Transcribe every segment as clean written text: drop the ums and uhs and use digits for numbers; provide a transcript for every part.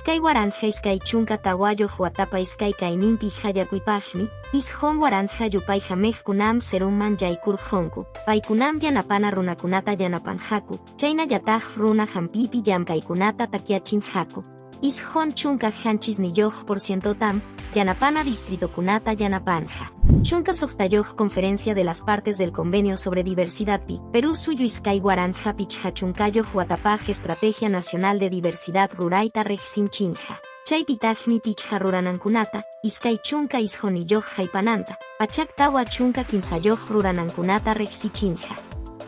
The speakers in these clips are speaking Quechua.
2024 watapa iskay kayninpi hallakuypaqmi, 9000 yupay hameqkunam Serumman yaykurqunku, paykunam yanapana runakunata yanapanqaku, chaynallataq runa hampiypi llamkaykunata takyachinqaku. 97%tam yanapana distritokunata yanapanqa. 16 Conferencia de las Partes del Convenio sobre Diversidad pi, Perú suyu 2050 watapaq Estrategia Nacional de Diversidad rurayta riqsinchinqa. Chaypitaqmi pichqa ruranankunata, 29 haypananta, 143 ruranankunata riqsichinqa.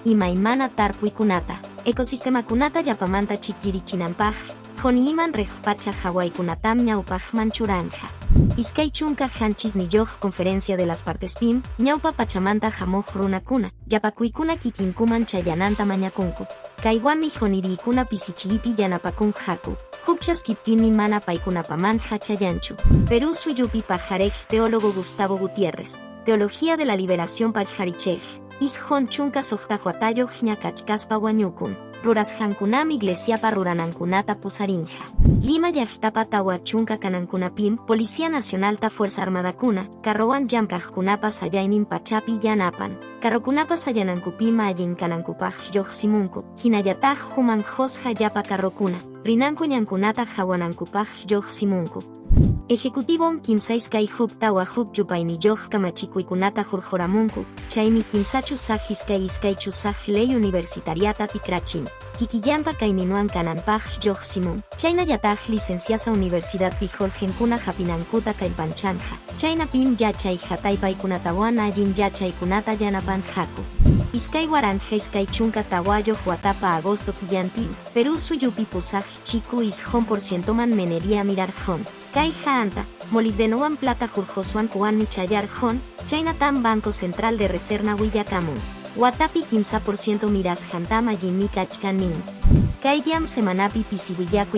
Imaymana tarpuykunata, ecosistemakunata yapamanta chikllirichinanpaq, Quniman riq pacha hawaykunatam ñawpaqman churanqa. 27 Conferencia de las Partes pim, ñawpa pachamanta hamuq runakuna, yapakuykuna kikinkuman chayananta mañakunku. Kaywanmi quniriykuna pisichiypi yanapakunqaku. Huk chaskiptinmi mana paykunapamanqa chayanchu. Perú suyupi paqariq teólogo Gustavo Gutiérrez, Teología de la Liberación paqarichiq, 96 watayuq ñakachkaspa wañukun. Rurasqankunam iglesiapa ruranankunata pusarinqa. Lima llaqtapa 40 kanankunapim, Policía Nacionalta Fuerza Armadakuna, carrowan llamkaqkunapa sayaynin pachapi yanapan. Carrokunapa sayanankupim allin kanankupaq lluqsimunku, hinallataq human hosqa llapa carrokuna, rinanku ñankunata hawanankupaq lluqsimunku. Ejecutivom 3 2 1 4 1 yupayniyuq kamachikuykunata hurquramunku, chaymi 3 0 2 2 0 ley universitariata tikrachin. Kikillanpa kayninwan kananpaq lluqsimun. Chaynallataq licenciasa universidadpi qullqinkuna hapinankuta kallpanchanqa. Chaynapim yachay hataypaykunatawan allin yachaykunata yanapanqaku. 2024 watapa agosto killanpim, Perú suyupi 8 chiku 9% minería mirarqun. Kay anta, molibdenowan plata hurqusqankuwanmi chayarqun, chaynatam Banco Central de Reserva willakamun. Watapi 15% mirasqantam allinmi kachkan nin. Kayllam semanapi pisi willakuy.